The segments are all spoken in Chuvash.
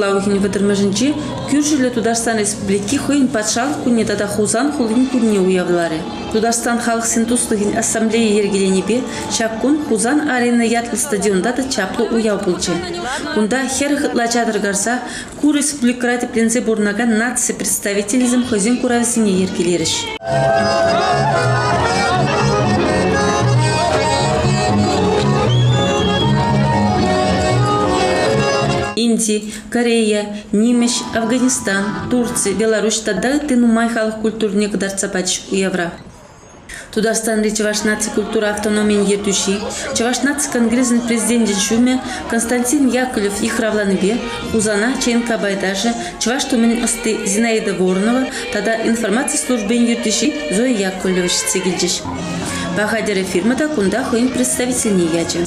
Ҫурла уйӑхӗн вӑтӑрмӗшӗнче кӳршӗллӗ Тутарстан Республики хӑйӗн патшалӑх кунне тата Хусан хулин кунне уявларӗ. Тутарстан халӑхсен туслӑхӗн ассамблейи йӗркеленипе ҫак кун Хусан Арена ятлӑ стадионта та чаплӑ уяв пулчӗ. Кунта 40 ытла чатӑр карса ку республикӑра тӗпленсе пурӑнакан наци представителӗсем хӑйсен куравӗсене йӗркелерӗҫ. Инди, Корея, Нимӗҫ, Афганистан, Турци, Беларуҫ тата ытти нумай халӑх культурине кӑтартса пачӗҫ уявра. Тутарстанри Чӑваш наци культура автономийӗн ертӳҫи, Чӑваш наци конгресӗн президенчӗн ҫумӗ Константин Яковлев йыхравланипе Хусана ЧНК пайташӗ, чӑваш тумӗн ӑсти Зинаида Воронова тата информаци службин ертӳҫи Зоя Яковлева ҫитсе килчӗҫ. Паха тӗрӗ фирма та кунта хӑйӗн представительне ячӗ.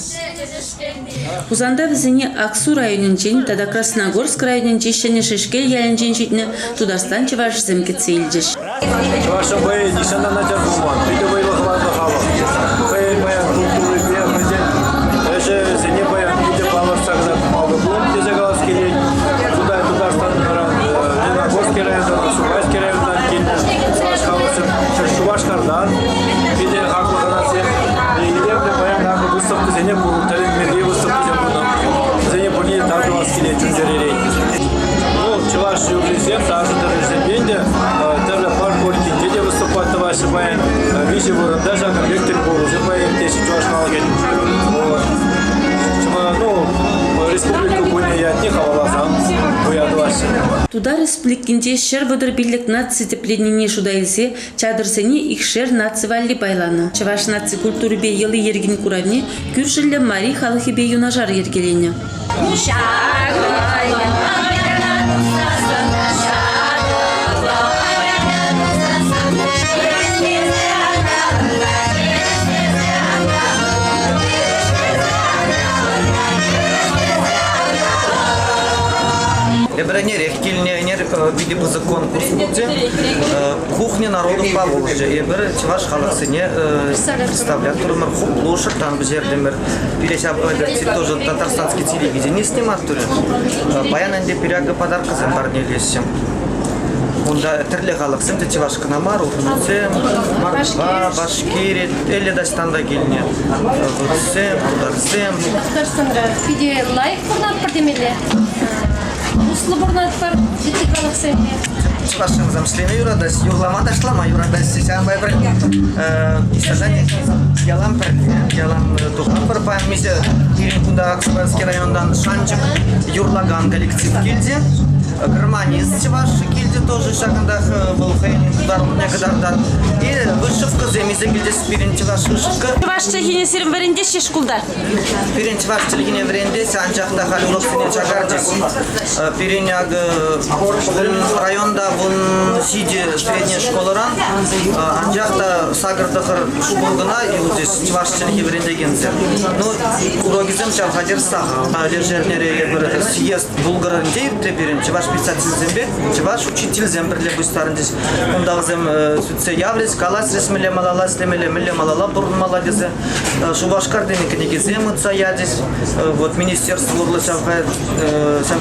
Хусанта вӗсене Аксу районӗнчен тата Красногорск районӗнчи Ҫӗнӗ Шешкел ялӗнчен ҫитнӗ Тутарстан чӑвашӗсем кӗтсе илчӗҫ. Чӑвашӑн вӑйӗ нихҫан та начар пулман. Питӗ вӑйлӑ хӑватлӑ халӑх. Хӑйӗн паян культурипе, хӑйсен ӗҫӗсене паян питӗ палӑртса кӑтартмалли пулӑм тесе калас килет. Кунта Тутарстанран, Леногорски районтан, Аксубайски районтан килнӗ чӑваш халӑхӗсем Шупашкартан питӗ хаклӑ хӑнасем. Илемлӗ паян акӑ выставкӑсене тӗлӗнмелли выставкӑсем тунӑ. Вӗсене пурне те тав тӑвас килет чун-чӗререн. Ну, чӑваш юррисем, ташӑ тӗррисемпе те тӗрлӗ фольклоркинче те выступать тӑваҫҫӗ паян. Виҫӗ вырӑнта ҫакӑн пек тӗлпулусем паян иртеҫҫӗ чӑваш халӑхӗн. Ну, республика кунӗ ятне халалласан туя тӑваҫҫӗ. Тутар Республикинче 135 наци тӗпленнине шута илсе чатӑрсене икшер наци валли пайланӑ. Чӑваш наци культурипе йӑли-йӗркин куравне кӳршӗллӗ мари халӑхӗпе юнашар йӗркеленӗ. Эпир ӗнерех килнӗ, ӗнер питӗ пысӑк конкурс пулчӗ. Кухня народов Поволжья. Эпир чӑваш халӑхсене представлять турӑмӑр, хуплу шӑрттан пӗҫертӗмӗр. Пире ҫав тоже татарстанский телевидение снимать турӗ. Паян ӗнтӗ пире подаркӑсем парнелеҫҫӗ. Унта тӗрлӗ халӑхсем те чӑваш кӑна мар, удмуртсем, мордва, башкири, элле таҫтан та килнӗ. Вырӑссем, тутарсем. Тутарстанра питӗ лайӑх пурӑнатпӑр темелле. Туслӑ пурӑнатпӑр ытти халӑхсемпе. Чӑваш ҫынсем ӗҫлеме юратаҫ, юрлама ташлама юратаҫҫӗ. Ҫавӑнпа пӗр ялан пӗрле, ялан тухатпӑр. Паян миҫе пирӗн кунта Аксубайский районтан Шанчӑк юрлакан коллектив килчӗ. Гармонист чӑваш килчӗ тоже ҫакӑнтах вӑл хӑйӗн пултарулӑхне кӑтартать. И вышивкӑсем илсе килчӗҫ пирӗн чӑваш вышивка. Чӑваш чӗлхине сирӗн вӗрентеҫҫӗ шкулта? Пирӗн чӑваш чӗлхине вӗрентес, анчах та халь уроксене чакарчӗҫ. Пирӗн акӑ районта 17 средняя школӑран, анчах та сакӑр-тӑхӑр шкул кӑна юлчӗҫ чӑваш чӗлхи вӗрентекенсем. Ну, урокӗсем ҫав хатӗр сахал. Леш эрнере эпир съезд Булгаринче иртрӗ пирӗн чӑваш писательсемпе чӑваш учительсем пӗрле пуҫтарӑнчӗҫ. Унта вӗсем сӳтсе яврӗҫ, калаҫрӗҫ мӗнле малалла ӗҫлемелле, мӗнле малалла пурӑнмалла тесе. Шупашкар тенӗ кӗнекесем ытса ячӗҫ. Вот министерство урлӑ ҫав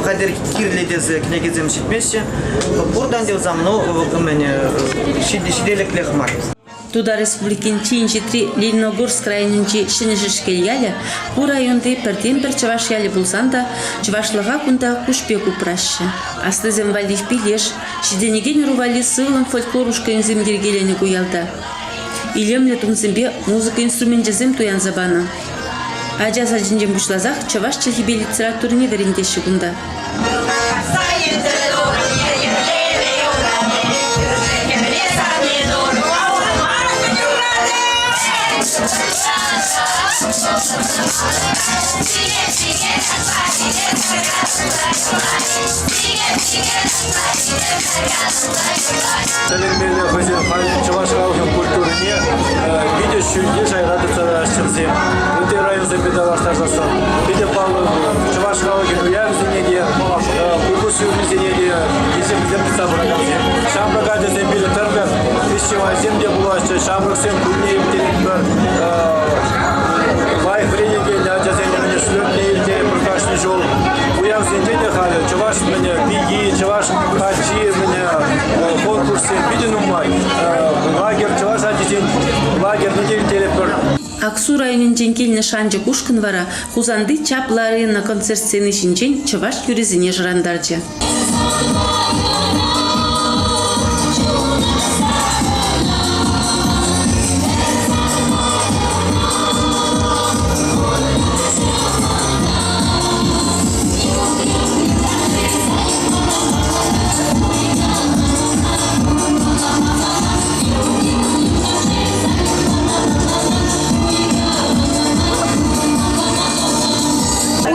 хатӗр кирлӗ тесе кӗнекесем ҫитмеҫҫӗ. Пуртан те ну, мӗн, ҫителӗклех мар. Тутар Республикин чи инҫетри Лениногорск районӗнчи Ҫӗнӗ Шешкел ялӗ ку районти пӗртен-пӗр чӑваш ялӗ пулсан та чӑвашлӑха кунта куҫ пек упраҫҫӗ. Аслисем валли пилеш, ҫитӗнекен ӑру валли сывлӑм фольклор ушкӑнӗсем йӗркеленӗ ку ялта. Илемлӗ тумсемпе музыка инструменчӗсем туянса панӑ. Ача сачӗнчен пуҫласах чӑваш чӗлхипе литературине вӗрентеҫҫӗ кунта. Тӗлӗнмелле хӑйсен чӑваш халӑхӗн культурине питӗ ҫӳлте шайра тытса тӑраҫҫӗ вӗсем. Ытти районсемпе танлаштарсассӑн питӗ паллӑ чӑваш халӑхӗн уявӗсене те, купӑс юррисене те вӗсем тытса пыракансем. Ҫамрӑк ачасем питӗ тӗрлӗ фестивальсем те пулаҫҫӗ, ҫамрӑксем кунне ирттеретпӗр. Лайӑх вӗренекен ачасен слетне ирттеретпӗр кашни ҫул. Уявсенче те халӗ. Чӑваш мӗне пики, чӑваш каччи мӗне конкурссем питӗ нумай. Лагерь чӑваш ачисен лагерьне те ирттеретпӗр. Аксу районӗнчен килнӗ Шанчӑк ушкӑн вара Хусанти чаплӑ арена концерт сцени ҫинчен чӑваш юррисене шӑрантарчӗ.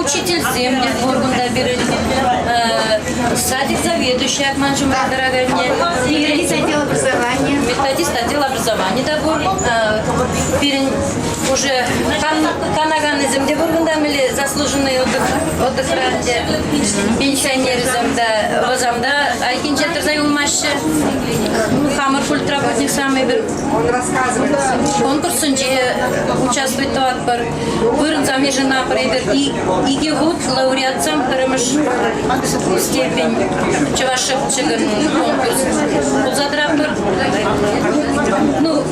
Учительсем те пур кунта пирӗн. Садик заведующий Акман ҫумра тӑраканне. Методист отдела образования. Методист отдела образования та пур. Пирӗн уже канаканнисем те пур кунта, мӗнле заслуженный отдых, отдыхра ӗнтӗ. Пенсионерсем та, вӗсем та айккинче тӑрса юлмаҫҫӗ. Хамӑр культработник самый пӗр Он рассказывает. Конкурссенче участвовать тӑватпӑр. Вырӑнсам йышӑнатпӑр эпир. Икӗ хут лауреатсем пӗрремӗш степень Чӑваш шӑпчӑкӗн конкурс пулса тӑратпӑр. Ну,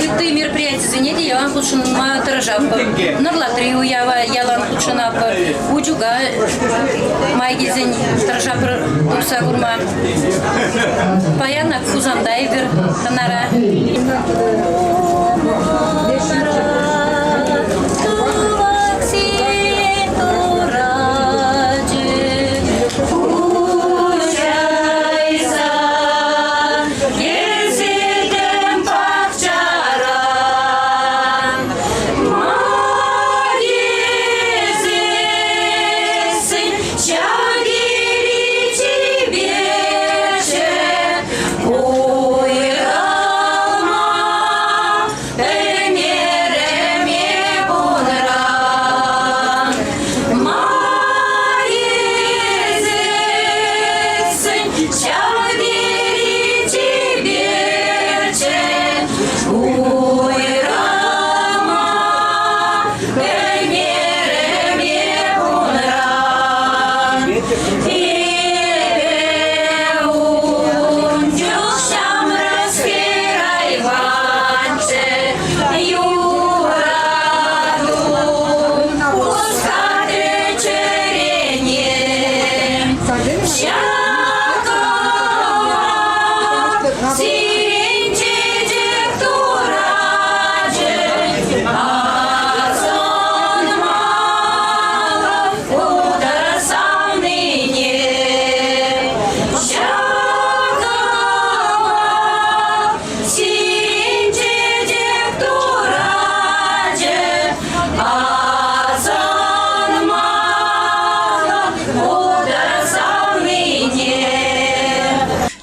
ытти мероприятисене те ялан хутшӑнма тӑрӑшатпӑр. Нӑрлатри уява ялан хутшӑнатпӑр. Учука май килсен тӑрӑшатпӑр тухса курма. Паян ак Хусанта эпир хӑнара.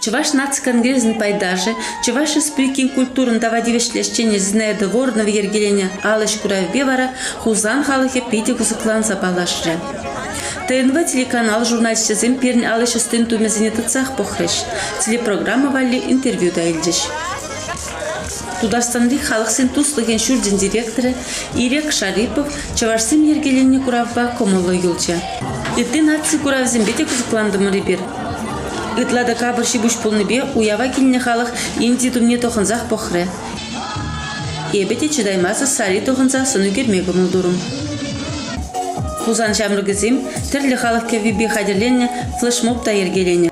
Чӑваш наци конгресӗн пайташӗ, Чӑваш Республикин культурӑн тава тивӗҫлӗ ӗҫченӗ Зинаида Воронова йӗркеленӗ ал ӗҫ куравӗпе вара Хусан халӑхӗ питӗ кӑсӑкланса паллашрӗ. ТНВ телеканал журналисчӗсем пирӗн ал ӗҫ ӑстин тумӗсене тытсах пӑхрӗҫ, телепрограмма валли интервью та илчӗҫ. Тутарстанри халӑхсен туслӑхӗн ҫурчӗн директорӗ Ирек Шарипов чӑвашсем йӗркеленӗ куравпа кӑмӑллӑ юлчӗ. Ытти наци куравӗсемпе те кӑсӑклантӑмӑр эпир. Ытла та капӑр ҫи-пуҫ пулнипе уява килнӗ халӑх Инди тумне тӑхӑнсах пӑхрӗ. Эпӗ те чӑтаймасӑр сари тӑхӑнса сӑн ӳкерме кӑмӑл турӑм. Хусан ҫамрӑкӗсем тӗрлӗ халӑх кӗввипе хатӗрленнӗ флешмоб та йӗркеленӗ.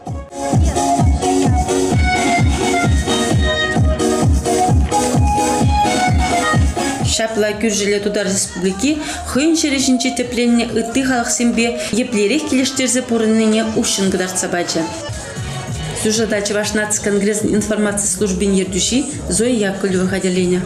Ҫапла кӳршӗллӗ Тутар Республики хӑйӗн ҫӗрӗ ҫинче тӗпленнӗ ытти халӑхсемпе еплерех килӗштерсе пурӑннине уҫҫӑн кӑтартса пачӗ. Сюжета Чӑваш наци конгресӗн информаци службин ертӳҫи Зоя Яковлева хатӗрленӗ.